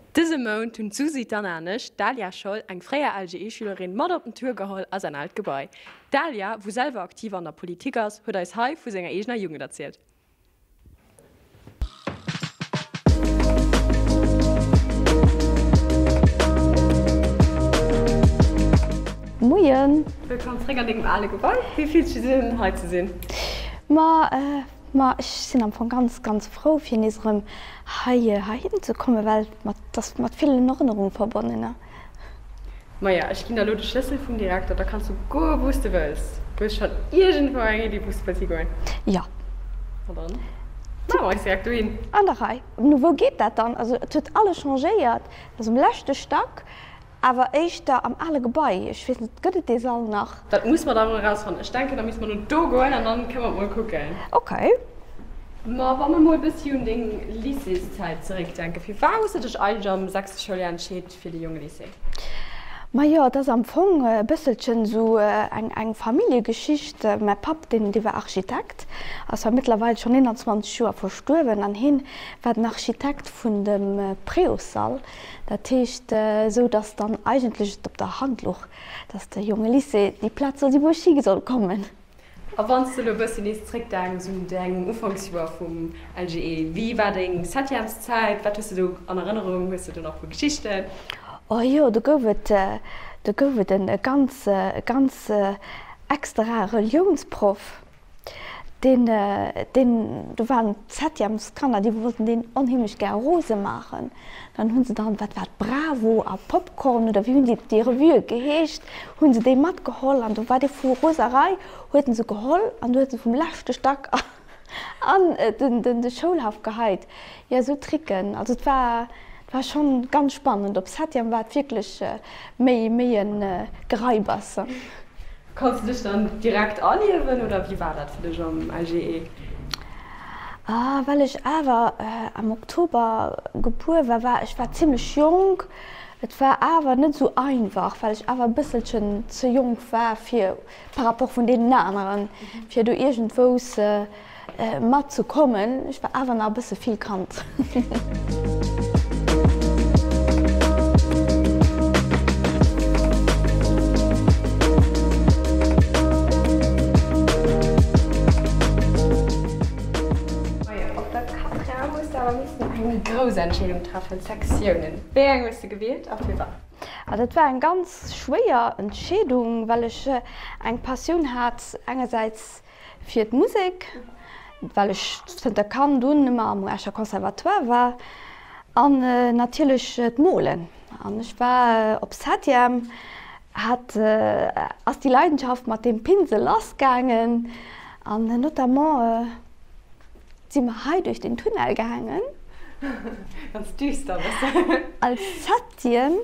Dëse Mount hunn d'Susi, d'Anna an ech d'Dahlia Scholl, eng fréier LGE-Schülerin, mat op den Tour geholl a säin aalt Gebai. D'Dahlia, wou selwer aktiv an der Politik ass, huet eis hei vu senger eegener Jugend erzielt. Moien! Wëllkomm zréck an dengem ale Gebai. Wéi fills du dech hei ze sinn? Ma ma ech sinn am Fong ganz ganz frou fir nees erëm hei heihin ze kommen, well et ass mat villen Erënnerunge verbonnen. Maja, ech ginn der elo de Schlëssel vum Direkter, da kanns du goe wou s de wëlls. Hues schonn iergendwou eng Iddi wou s de wëlls higoen? Jo. Ma dann maache mer eis direkt dohin. An der Rei. No wou geet dat dann? Also et huet alles changéiert, et ass um leschte Stack, awer éischter am ale Gebai. Ech weess net, gëtt et dee Sall nach? Dat muss mer da mol erausfannen. Ech denken, da misste mer no do goen an dann kënne mer mol kucken. Okay. Ma wa mer mol e bëssi un deng Lycéeszäit zeréckdenken, firwat hues de dech eigentlech am sechste Schouljoer entscheet fir de Jongelycée? Majo, et ass am Fong e bësselchen esou eng Familljegeschicht. Mäi Papp, deen dee war Architekt, ass zwar mëttlerweil schonn 21 Joer verstuerwen, an hien war den Architekt vun dem Préaussall. Dat heescht, esou datt dann eigentlech et op der Hand louch, datt de Jongelycée déi Plaz soll si wou ech hi soll kommen. A wann s de elo e bëssi nees zréckdenks un deng Ufanksjoer vum LGE, wéi war deng Septièmeszäit? Wat hues de do an Erënnerung? Hues de do nach e puer Geschichten? Oh jo, do gouf et, do gouf et e ganz, ganz extra Reliounsproff, deen, deen, do waren d'Septièmeskanner, déi wollten deen onheemlech gär rose maachen. Dann hu se dann, wat war et, Bravo a Popcorn oder wéi hunn déi, déi Revuë geheescht, hu se déi matgeholl an do war dee vu Roserei, huet en se geholl an du huet se vum leschte Stack an den de Schoulhaff geheit. Jo, esou Tricken. Also et war, et war schonn ganz spannend. Op Septième war et wierklech méi, méi e Gereibers. Konns du dech dann direkt aliewen oder wéi war dat fir dech am LGE? Ah, well ech awer am Oktober gebuer war, war ech war zimlech jonk. Et war awer net esou einfach, well ech awer e bësselchen ze jonk war fir par rapport vun deenen aneren, fir do iergendwous Mat ze kommen. Ech war awer nach e bësse vill Kand. Op der Quatrième hues de awer missen eng méi grouss Entscheedung treffen, Sektiounen. Wéi eng hues de gewielt a firwat? Ah, dat war eng ganz schwéier Entscheedung, well ech eng Passioun hat, engersäits Fir d'Musek, well ech zënter Kand un ëmmer am Escher Conservatoire war, an natierlech d'Molen. An ech war op Septième, hat, ass déi Leidenschaft mat deem Pinsel lass gaangen an notamment si mer hei duerch den Tunnel gaangen. Ganz düster e bëssen. Als Septième,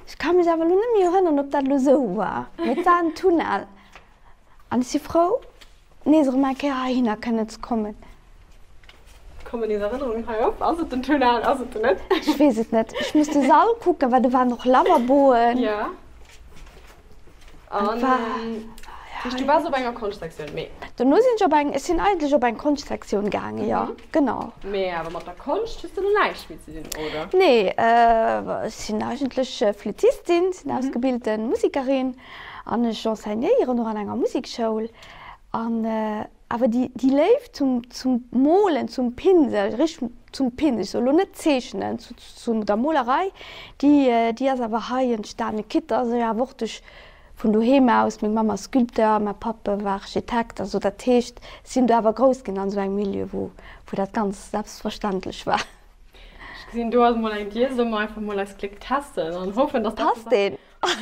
ech ka mech awer elo net méi erënneren, ob dat elo esou war, mee et war en Tunnel. An ech si frou, nees erëm eng Kéier heihinner kënnen ze kommen. Kommen nees Erënnerungen hei op? Ass et den Tunnel? Ass et en net? Ech weess et net. Ech muss de Sall kucken, well do waren och Lavaboen. Jo. An du waars op enger Konschtsektioun, mee. Dono sinn ech op eng, ech sinn eigentlech op eng Konschtsektioun gaangen, jo, genau. Mee awer mat der Konscht hues de elo näischt méi ze dinn, oder? Nee, ech sinn eigentlech Flüttistin, sinn ausgebilte Musekerin. An ech enseignéieren och an enger Musekschoul. An awer déi, déi Léift zum, zum Molen, zum Pinsel, richteg zum Pinsel, ech soe lo net zeechnen, zu, zu der Molerei, déi, déi ass awer hei entstanen. Quitte dass ech awer och duerch, vun doheem aus, meng Mamm ass Sculpteur, mäi Papp war Architekt, also dat heescht, ech sinn do awer grouss ginn an esou engem Milieu, wou, wou dat ganz selbstverständlech war. Ech gesinn, do ass mol eng Dier, solle mer einfach mol eist Gléck testen an hoffen, dass dat. Passt deen?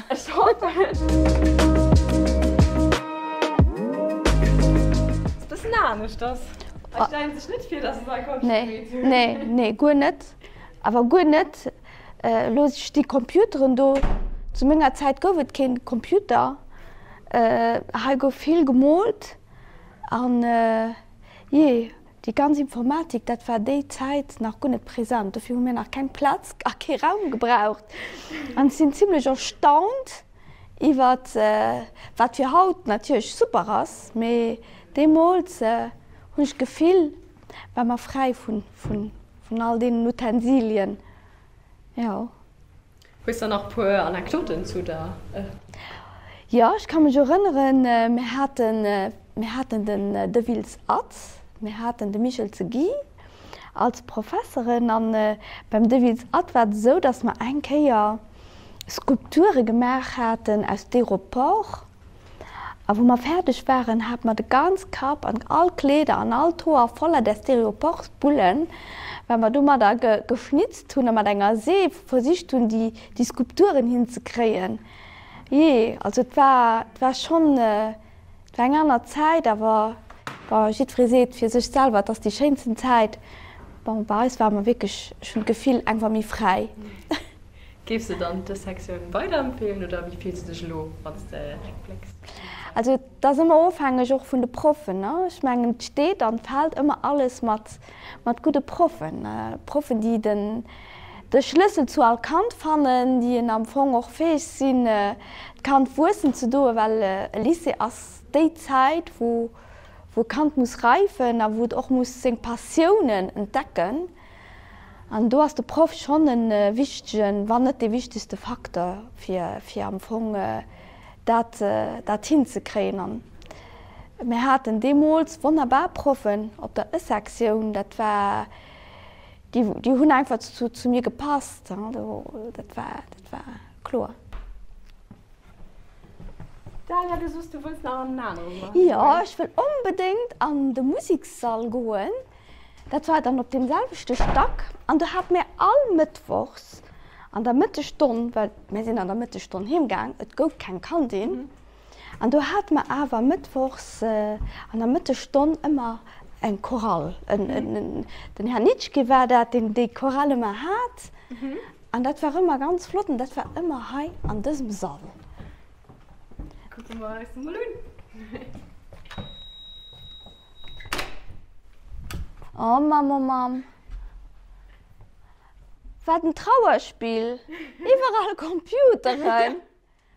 Ech hoffen. Ass bëssen aneschters. Ech stellen sech net vir, dass es hei Konscht Nee, nee, nee, guer net. Awer guer net. Elo sti Computeren do. Zu menger Zäit gouf et keen Computer. Hei gouf vill gemoolt an, jee. Déi ganz Informatik, dat war déi Zäit nach guer net present. Dofir hu mir nach keng Plaz a kee Raum gebraucht. An ech sinn zimlech erstaunt iwwert, wat fir haut natierlech super ass, mee deemools hunn ech d'Gefill, war mer fräi vun all deenen Utensilien. Jo. Hues de nach puer Anekdoten zu der E? Jo, ech ka mech erënneren, mir haten, mir haten den Devils Atz, mir haten de Michelze Guy als Professeren an beim Devils Atz war et esou, datt mer eng Kéier Skulpture gemaach haten aus Styropor. A wou mer fäerdeg waren, hate mer de ganz Kapp an all Kleeder an all d'Hoer voller där Stereoportbullen, well mer domadder geschnitzt hunn a mat enger See versicht hunn, déi Skulpturen hinzekréien. Jee, also et war, et war schonn, et war eng aner Zäit, awer bon, jiddweree seet fir sech selwer, et ass déi schéinsten Zäit. Bon, bei eis ware mer wierklech, ech hunn d'Gefill, einfach méi fräi. Géifs de dann dës Sektioun weiderempfehlen oder wéi fills de dech elo, wann s de réckblécks? Also et ass ëmmer ofhängeg och vun de Proffen, ne. Ech mengen et steet an fält ëmmer alles mat mat gudde Proffen. Proffen déi den de Schlëssel zu all Kand fannen, déi en am Fong och fäeg sinn d'Kand wuessen ze doen, well e Lycée ass déi Zäit wou wou e Kand muss reifen a wou et och muss seng Passiounen entdecken. An do ass de Proff schonn e wichtegen, wann net dee wichtegste Facteur, fir, fir am Fong dat, dat hinzekréien. An mir haten deemools wonnerbar Proffen op der E-Sektioun. Dat war, déi, déi hunn einfach zu, zu mir gepasst. Dat war, dat war kloer. Dalia, du soos, du wëlls nach an en anere Sall goen. Jo, ech wëll onbedéngt an de Musekssall goen. Dat war dann op deem selwechte Stack an do hate mir all Mëttwochs an der Mëttesstonn, well mir sinn an der Mëttesstonn heem gaang, et gouf keng Kantin, an do hate mer awer mëttwochs an der Mëttesstonn ëmmer eng Chorale. Den Här Nitschke war dat, deen déi Chorale ëmmer hat an dat war ëmmer ganz flott an dat war ëmmer hei an dësem Sall. Kucke mer eis emol un. Oh Mamm, oh Mamm. Wat en Trauerspill! Iwwerall Computeren!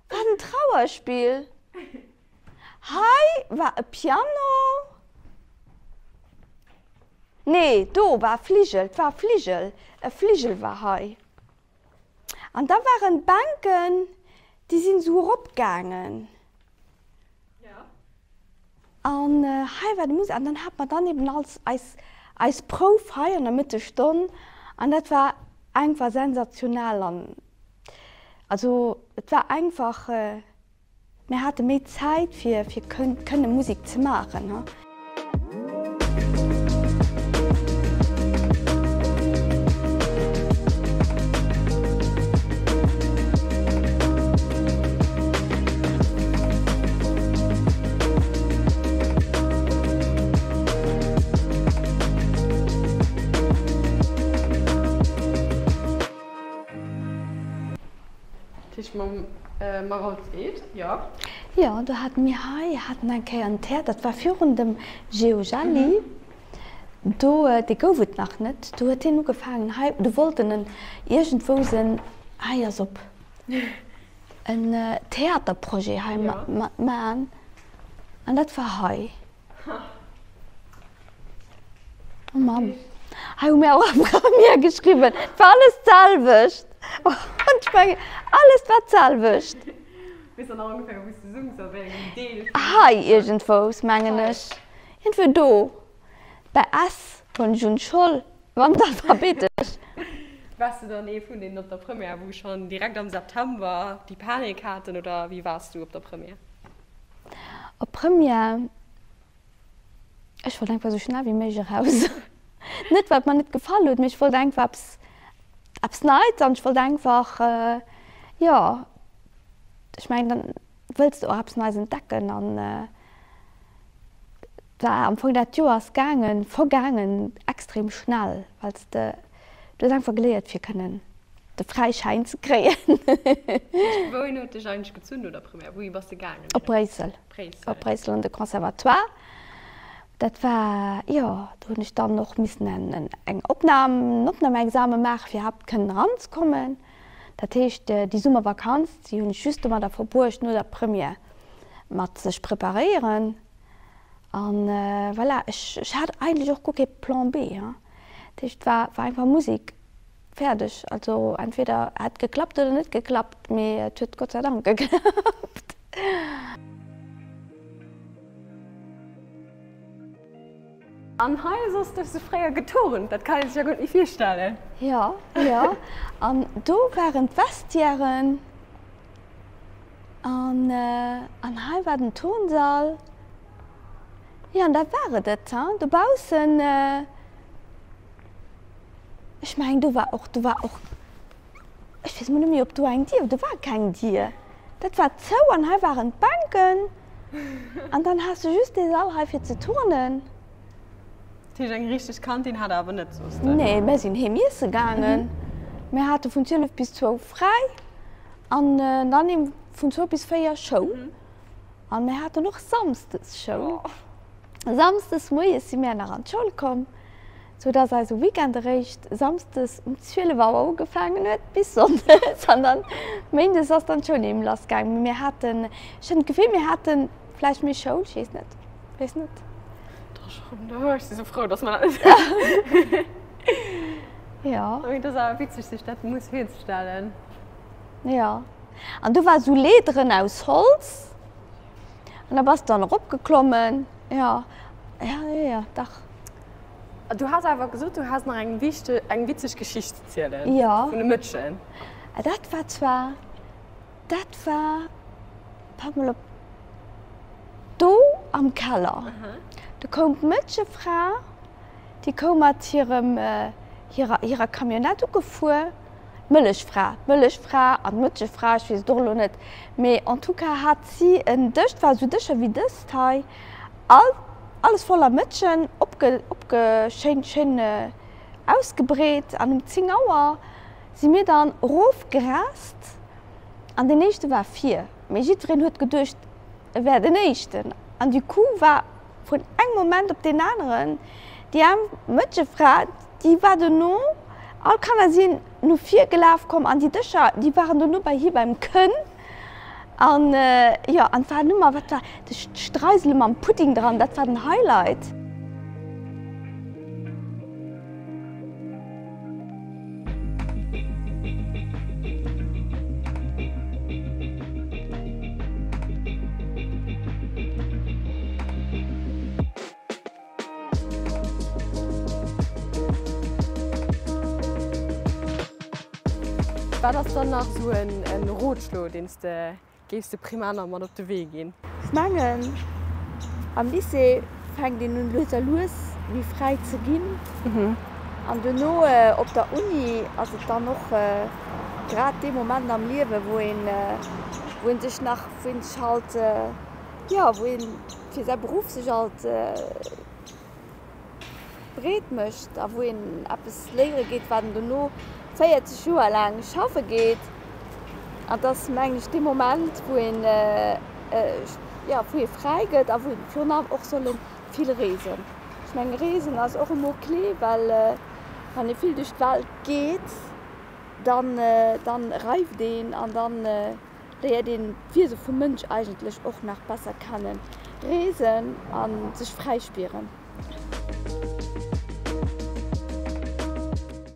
Wat en Trauerspill! Hei war e Piano. Nee, do war e Fligel, 't war e Fligel, e Fligel war hei. An da waren d'Bänken, déi sinn esou eropgaangen. An hei war de Musek an dann hat mer dann eben als eis eis Prouf hei an der Mëttesstonn an dat war einfach sensationell an also et war einfach, mir hate méi Zäit fir fir kënne Musek ze maachen. Dat heescht mam Marolz Eed, jo? Jo, do hate mir hei haten eng Kéier en Theater, dat war virun dem Geo Jelli, do, dee gouf et nach net, do huet hien ugefaangen hei, do wollt en en iergendwou en, hei ass op, en Theaterprojet hei man an dat war hei. Oh Mamm, hei hu mir och Première geschriwwen. Et war alles d'selwecht. Ech mengen, alles war d'selwecht. Weess der nach ongeféier, wou s de soungs a wéi engem Deel vum. Hei iergendwous, mengen ech. Iergendwou do. Bei S hunn ech un Scholl, wann alphabetesch. Waars du dann ee vun deenen op der Première, wou schonn direkt am September déi Panik haten, oder wéi waars du op der Première? Op Première, ech wollt einfach esou schnell wéi méiglech eraus. Net well et mer net gefall huet, mee ech wollt einfach eppes, eppes Neits an ech wollt einfach, jo, ech mengen dann wëlls de och eppes Neies entdecken an et war am Fong dat Joer ass gaangen, vergaangen extrem schnell, well s de, du hues einfach geléiert fir kënnen de Fräischäin ze kréien. Wouhin huet dech eigentlech gezunn no der Première? Wouhi bass de gaangen? Op Bréissel. Op Bréissel an de Conservatoire. Dat war, jo, do hunn ech dann och missen eng Opnam, en Opnamexame maachen, fir iwwerhaapt kënnen eranzekommen. Dat heescht, déi Summervakanz, déi hunn ech just domadder verbruecht, no der Première mat sech preparéieren. An voilà, ech, ech hat eigentlech och guer kee Plan B. Dat heescht, et war, war einfach Musek. Fäerdeg. Also entweder hätt geklappt oder net geklappt, mee et huet Gott sei Dank geklappt. An hei soss duerfs du fréier geturnt, dat kann een sech jo guer net méi virstellen. Jo, jo. An do waren d'Vestiairen an an hei war den Turnsall. Jo, an dat war et et, hein. Dobaussen. Ech mengen do war och, do war och, ech weess mol net méi ob do eng Dier, do war keng Dier, dat war zou an hei waren d'Bänken an dann has de just dee Sall hei fir ze turnen. Dat heescht eng richteg Kantin hat der awer net soss de? Nee, mär sinn heem iesse gaangen. Mär hate vun 12 bis zwou fräi an dann eben vun zwou bis 4 Schoul an mär haten och samsdes Schoul. Samsdes moies si mär nach an d'Schoul komm. Sou dass eise Weekend eréischt Samsdes um 12 Auer ugefaangen huet bis Sonndes an dann Méindes ass dann d'Schoul neem lass gaangen. Mee mir haten, ech hunn d'Gefill mir haten vläicht méi Schoul, ech weess net, weess net. Dach schonn, ech si sou frou dass mer dat net. Jo. Mee et ass awer witzeg sech dat muss virzestellen. Jo, an do war sou Leederen aus Holz an da bass de dann eropgeklommen, jo, jo, jo, jo, dach. Du has awer gesot, du häss nach eng wichteg, eng witzeg Geschicht ze zielen. Jo. Vun de Mëtschen. Dat war zwar, dat war, pass mol op, do am Keller. Do koum d'Mëtschefra, déi koum mat hirem, hirer, hirer Camionnette ugefuer. D'Mëllechfra, d'Mëllechfra an d'Mëtschefra, ech weess et och elo net, mee en tout cas hat si en Dësch, et war esou Dëscher wéi dëst hei, all, alles voller Mëtschen, opge, opge, schéin, schéin ausgebreet an um 10 Auer si mir dann erofgerast an deen éischte war vir, mee jiddwereen huet geduecht, e wär den éischten an du coup war vun engem Moment op deen aneren déi aarm Mëtschefra, déi war dono, all Kanner sinn no vir gelaf komm an déi Dëscher, déi waren dono bei hir beim Kënn an jo, an et war nëmmer, wat war, de Streisele mam Pudding dran, dat war den Highlight. Wat ass dann nach esou en Rotschlo, deen s de Géifs de Primaner mat op de Wee ginn? Ech mengen, am Lycée fänkt een un lues a lues méi fräi ze ginn. An duerno op der Uni ass et dann och grad dee Moment am Liewe wou een, wou een sech nach, wou een sech halt, jo, wou ee fir säi Beruff sech alt breet mécht a wou een eppes léiere geet, wat een dono 40 Joer laang schaffe geet. An et ass, mengen ech, dee Moment, wou een, jo, wou ee fräi gëtt a wou een virun allem och soll vill reesen. Ech mengen, Reesen ass och e Mot clé, well wann ee vill duerch d'Welt geet, dann, dann reift een an dann léiert een d'Wiese vum Mënsch eigentlech och nach besser kennen. Reesen a sech fräi spieren.